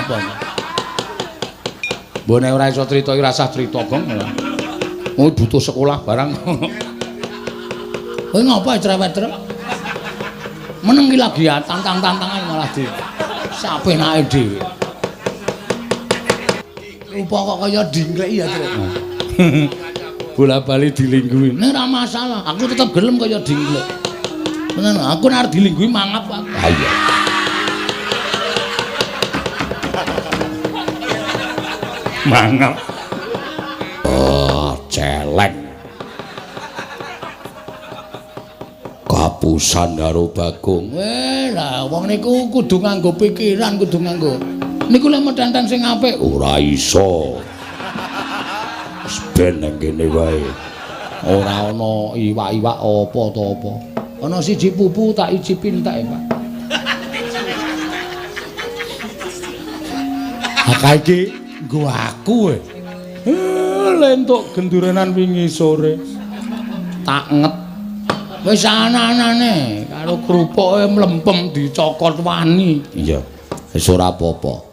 Ngapa? Mbok nek ora iso crita iki rasah crita, Gong. Wong butuh sekolah barang. Kowe ngapa cerewet, Truk? Meneng iki lagi tantang-tantangan malah di sapenake dhewe. Rupa kok kaya dingklek ya, Truk. Bola-bali dilingguhi. Nek ora masalah, aku tetep gelem kaya dingklek. Tenan, aku nek arep dilingguhi mangap aku. Ha iya. Mangap. Oh, celeng. Kapusan karo Bagong. Lah wong niku kudu nganggo pikiran, kudu nganggo. Niku lek metenteng sing apik ora iso. Wis ben nang kene wae. Ora ana iwak-iwak apa ta apa. Ana siji pupu tak icipi entek, Pak. Ha kae iki nggo aku e. Lentuk gendurenan wingi sore. Tak nget. Wis ana-anane karo krupuke mlempem dicokot wani. Iya. Wis ora apa-apa.